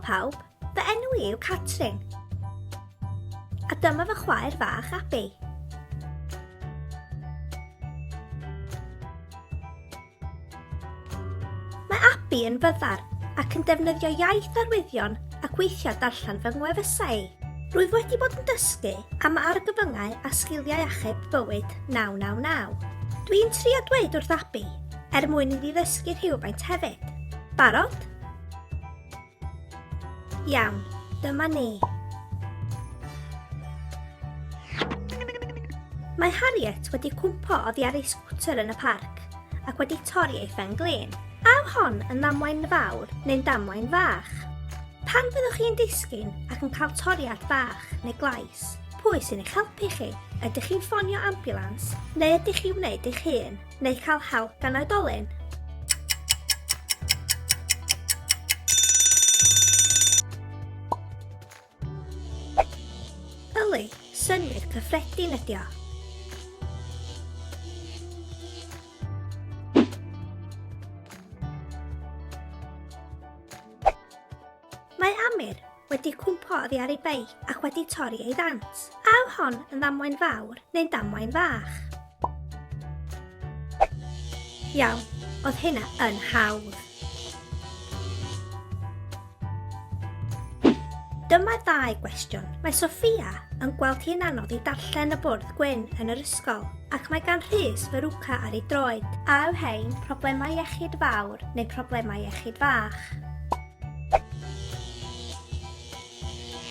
pawb, fy enw i yw Catrin. A dyma fy chwaer fach Abi. Mae Abi yn fyddar ac yn defnyddio iaith arwyddion ac weithiau darllen fy ngwefusau i. Rwyf wedi bod yn dysgu am argyfyngau a sgiliau achub bywyd 999. Dwi'n trio dweud wrth Abi er mwyn iddi ddysgu rhywfaint hefyd. Barod? Iawn, dyma ni. Mae Harriet wedi cwmpo oddi ar ei sgwter yn y parc ac wedi torri ei phen-glin. A yw hon yn ddamwain fawr neu'n damwain fach? Pan fyddwch chi'n disgyn ac yn cael toriad bach neu glais, pwy sy'n eich helpu chi? Ydych chi'n ffonio ambiwlans neu ydych chi wneud eich hun neu cael help gan oedolyn? Yli, synnwyr cyffredin ydi o. Mae Amir wedi cwmpo oddi ar ei beic ac wedi torri ei ddant. A yw hon yn ddamwain fawr neu'n damwain fach? Iawn, oedd hynna yn hawdd. Dyma ddau gwestiwn. Mae Sophia yn gweld hi'n anodd i darllen y bwrdd gwyn yn yr ysgol, ac mae gan Rhys ferwca ar ei droed. A yw hein problemau iechyd fawr neu problemau iechyd fach?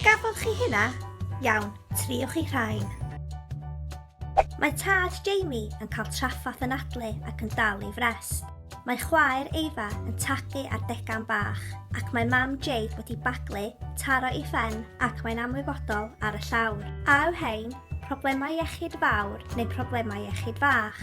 Gafodd chi hynna? Iawn, triwch chi rhain. Mae tad Jamie yn cael trafferth anadlu ac yn dal ei frest. Mae chwaer Eva yn tagu ar degan bach ac mae mam Jade wedi baglu, taro ei phen ac mae'n amwybodol ar y llawr. A yw hein problemau iechyd fawr neu problemau iechyd fach?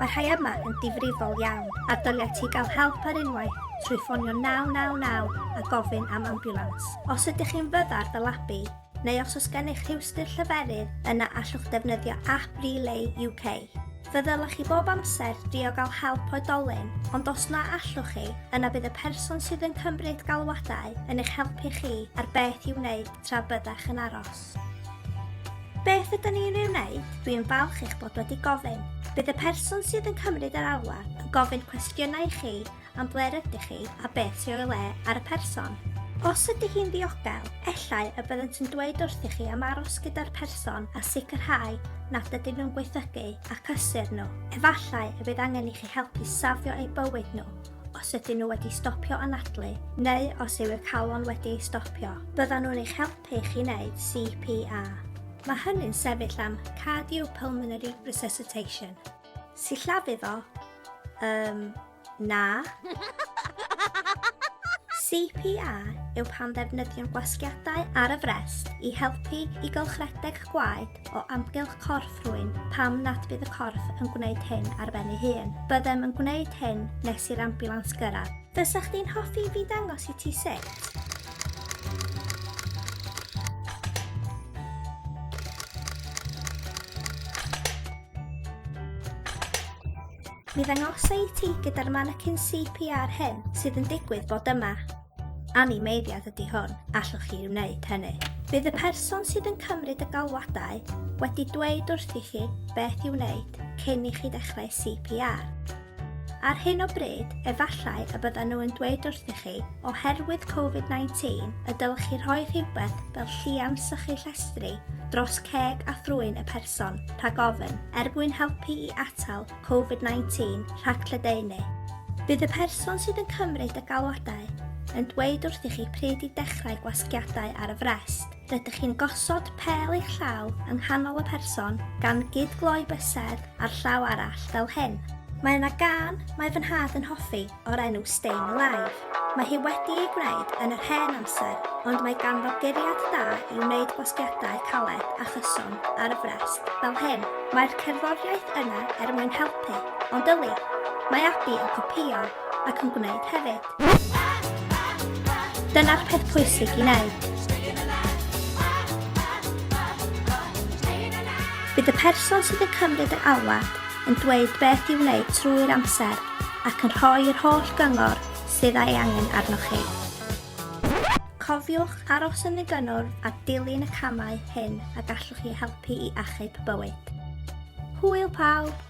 Mae rhai yma yn difrifol iawn a dylia ti gael help ar unwaith trwy ffonio 999 a gofyn am ambiwlans. Os ydych chi'n fyddar fel Abi, neu os oes gennych rhywstr lleferydd, yna allwch defnyddio app Relay UK. Fe ddylech chi bob amser drio gael help oedolyn, ond os na allwch chi, yna bydd y person sydd yn cymryd galwadau yn eich helpu chi ar beth i'w wneud tra byddech yn aros. Beth ydyn ni'n ei wneud? Dwi'n falch eich bod wedi gofyn. Bydd y person sydd yn cymryd yr alwad yn gofyn cwestiynau i chi am ble rydych chi a beth sy o'i le ar y person. Os ydy hi'n ddiogel, ellai y byddant yn dweud wrthych chi am aros gyda'r person a sicrhau nad ydyn nhw'n gwaethygu a cysur nhw. Efallai y bydd angen i chi helpu safio eu bywyd nhw os ydyn nhw wedi stopio anadlu neu os yw eu calon wedi ei stopio. Byddan nhw'n eich helpu chi wneud CPR. Mae hynny'n sefyll am Cardiopulmonary Resuscitation. Sillafu fo, um, Na. CPR yw pan ddefnyddiwn gwasgiadau ar y frest i helpu i gylchredeg gwaed o amgylch corff rhywun pam nad bydd y corff yn gwneud hyn ar ben ei hun. Byddem yn gwneud hyn nes i'r ambiwlans gyrraedd. Fysa chdi'n hoffi i fi ddangos i ti sut? Mi ddangosa i ti gyda'r mannequin CPR hyn sydd yn digwydd bod yma. Animeiddiad ydy hwn, allwch chi wneud hynny. Bydd y person sydd yn cymryd y galwadau wedi dweud wrthych chi beth i'w wneud cyn i chi ddechrau CPR. Ar hyn o bryd, efallai y byddan nhw yn dweud wrthych chi oherwydd Covid-19 y dylech chi rhoi rhywbeth fel llian sychu llestri dros ceg a thrwyn y person rhag ofn er mwyn helpu i atal Covid-19 rhag lledaenu. Bydd y person sydd yn cymryd y galwadau yn dweud wrthych chi pryd i dechrau gwasgiadau ar y frest. Rydych chi'n gosod pêl eich llaw yng nghanol y person gan gyd-gloi bysedd a'r llaw arall fel hyn. Mae yna gân mae fy nhad yn hoffi o'r enw Staying Alive. Mae hi wedi ei gwneud yn yr hen amser, ond mae ganddo guriad da i wneud gwasgiadau caled a chyson ar y frest, fel hyn. Mae'r cerddoriaeth yna er mwyn helpu, ond yli, mae Abi yn copïo ac yn gwneud hefyd. Dyna'r peth pwysig i wneud. Bydd y person sydd yn cymryd yr alwad yn dweud beth i'w wneud trwy'r amser ac yn rhoi'r holl gyngor sydd ei angen arnoch chi. Cofiwch aros yn ddigynnwrf a dilyn y camau hyn a gallwch chi helpu i achub bywyd. Hwyl pawb!